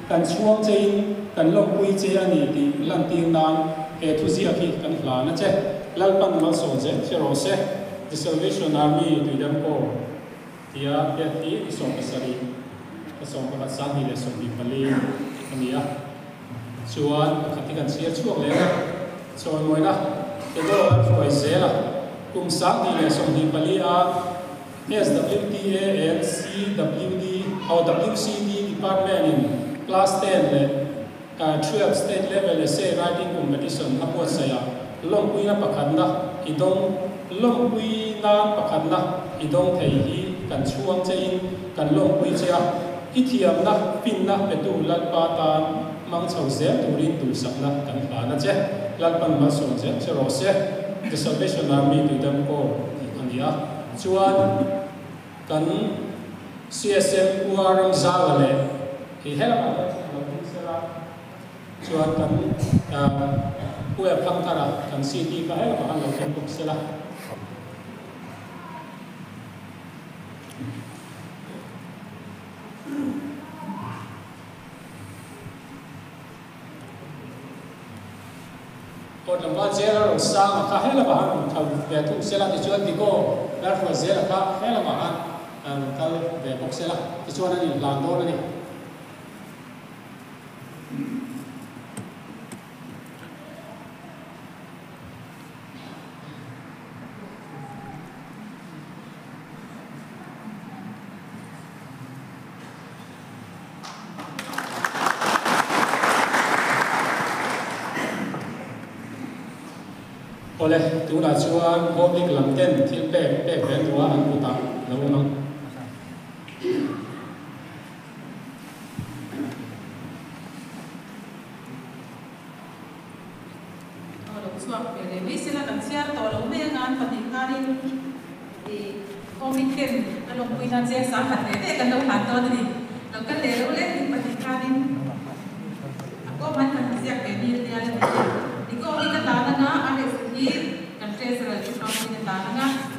Kan chhuang chein kan lawmpui che a ni tih lantir nan he thuziak hi kan hlan a che. Lalpan malsawm zel che rawh se. The Salvation Army Tuidam Corps tia hriat hi ni 17 ka 11 2024 a ni a. Chuan pakhat hi kan chhiar chhuak leh a, chawimawina Edo an hruai zel a, kum 2024 a SWT and CWD or WCD Department in Class 10 leh 12 State Level Essay Writing Competition a buatsaih a, lawmpuina pakhatna i dawng lawmpui nan pakhatna i dawng thei hi kan chhuang chein kan lawmpui che a, i thiamna finna petu Lalpa tan hmang chho zel turin duhsakna kan hlan a che. Lalpan malsawm zel che rawh se. The Salvation Army Tuidam Corps tih a ni a. Chuan kan CSM Pu Ramzala leh hi helamah hian a lo ding sela, chuan kan Pu Epthangthara kan CT kha helamah khan lo ding bawk sela. Aw tlangval Zela Rosanga kha helamah han rawn kal ve thung sela, tichuan Diko Lalhruai Zela kha helamah han rawn kal ve bawk sela, tichuan an inhlan dawn a ni. Awle, tunah chuan Hawklik lam ten thil pek pek ve an duh a, an kutah lo awm ang. Aw lo chhuak ve leh mai sela kan chhiar tawh lo mai anga an pahnih khanin ih comic ten a lawmpui nan cheng sang khat ve ve kan lo hlan dawn a ni. Lo kal leh lo leh in pahnih khanin a kawm an han ziak ve nil nial a ni a. I kawng hi ka tan anga a rest hi kan treasurer chu hmangin a tan anga.